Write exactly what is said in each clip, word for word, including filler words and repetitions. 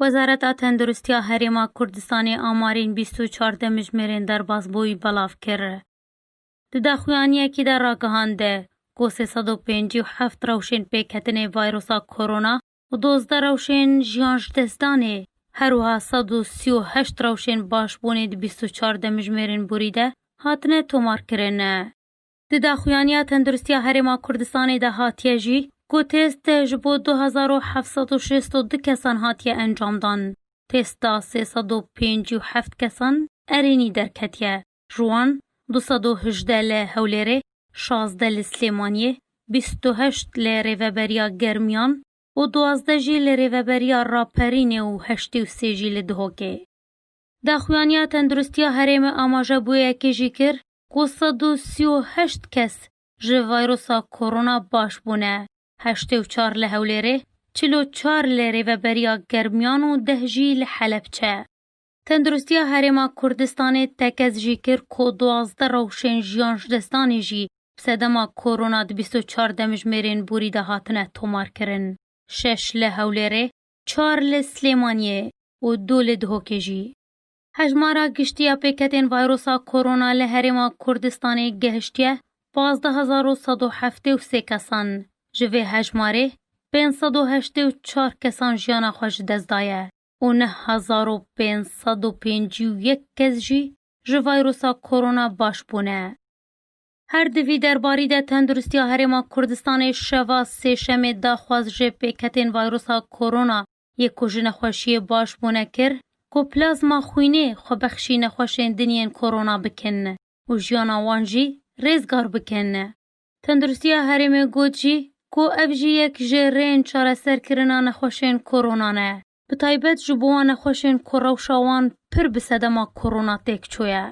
Wezareta Tenduristiya Herêma Kurdistanê amarên bîst û çar demjimêrên derbasbûyî belav kir. Di daxuyaniyekî de ragihande ku sê sed û pêncî û heft rewşên pêketinê vayrosa korona û dozdeh rewşên jiyan ji destdanê, her wiha sed û sî û heşt rewşên başbûnê di bîst û çar demjimêrên borî de hatine tomarkirin. Di daxuyaniya Tenduristiya Herêma Kurdistanê de hatiye jî ku test ji bo du hezar û heft sed û şêst û du kesan hatiye encamdan. Testa sê sed û pêncî û heft kesan erênî derketiye. Ji wan du sed û hejdeh li Hewlêrê, şazdeh li Silêmaniyê, bîst û heşt li Rêveberiya Germiyan û duwazdeh jî li Rêveberiya Raperînê û heştê û sê jî li Dihokê. Daxuyaniya Tenduristiya Herêmê amaje bûyekê jî kir ku sed û sî û heşt kes ji vayrosa korona baş bûne, heştê û çar li Hewlêrê, çil û çar li Rêveberiya Germiyan û deh jî li Helebçe. Tenduristiya Herêma Kurdistanê tekez jî kir ku duwazdeh rewşên jiyan ji destdanê jî bi sedema korona di bîst û çar demjimêrên borî de hatine tomarkirin. Şeş li Hewlêrê, çar li Silêmaniyê û du li Dihokê jî. Hejmara giştî ya pêketên vayrosa korona li Herêma Kurdistanê gehiştiye pazdeh hezar û sed û heftê û sê kesan. Ji vê hejmarê pênc sed û heştê û çar kesan jiyana xwe ji dest daye û neh hezar û pênc sed û pêncî û yek kes jî ji vayrosa korona baş bûne. Her di vî derbarî de Tenduristiya Herêma Kurdistanê şeva Sêşemê daxwaz ji pêketên vayrosa korona yê ku ji nexweşiyê baş bûne kir ku plazma xwînê xwebexşî nexweşên din yên korona bikin û jiyana wan jî rêzgar bikin. Tenduristiya Herêmê got jî ku ev jî yek ji rêyên çareserkirina nexweşên korona ne. Bi taybet ji bo wan nexweşên ku rewşa wan pir bi sedema korona têk çûye.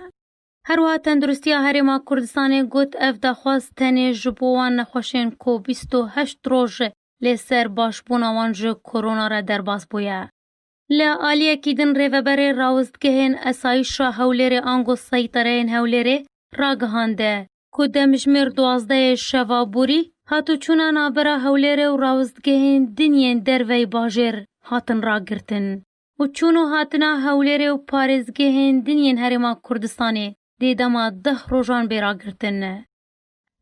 Her wiha Tenduristiya Herêma Kurdistanê got ev daxwaz tenê ji bo wan nexweşên ku bîst û heşt roj li ser başbûna wan ji korona re derbas bûye. Li aliyekî din rêveberê rawestgehên esayîşa Hewlêrê ango seytereyên Hewlêrê ragihande ku demjimêr duwazdehê şeva borî hatûçûna navbera Hewlêrê û rawestgehên din yên derveyî bajêr hatin ragirtin û çûn û hatina Hewlêrê û parêzgehên din yên Herêma Kurdistanê dê dema deh rojan bê ragirtin.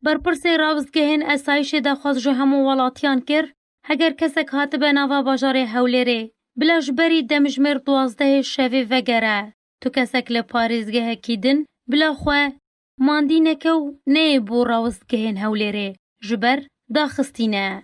Berpirsê rawestgehên esayîşê daxwaz ji hemû welatiyan kir, heger kesek hatibe nava bajarê Hewlêrê, bila ji berî demjimêr duwazdehê şevê vegere, tu kesek li parêzgehekî din bila xwe mandî neke û neyê bo rawestgehên Hewlêrê, ji ber daxistî ne.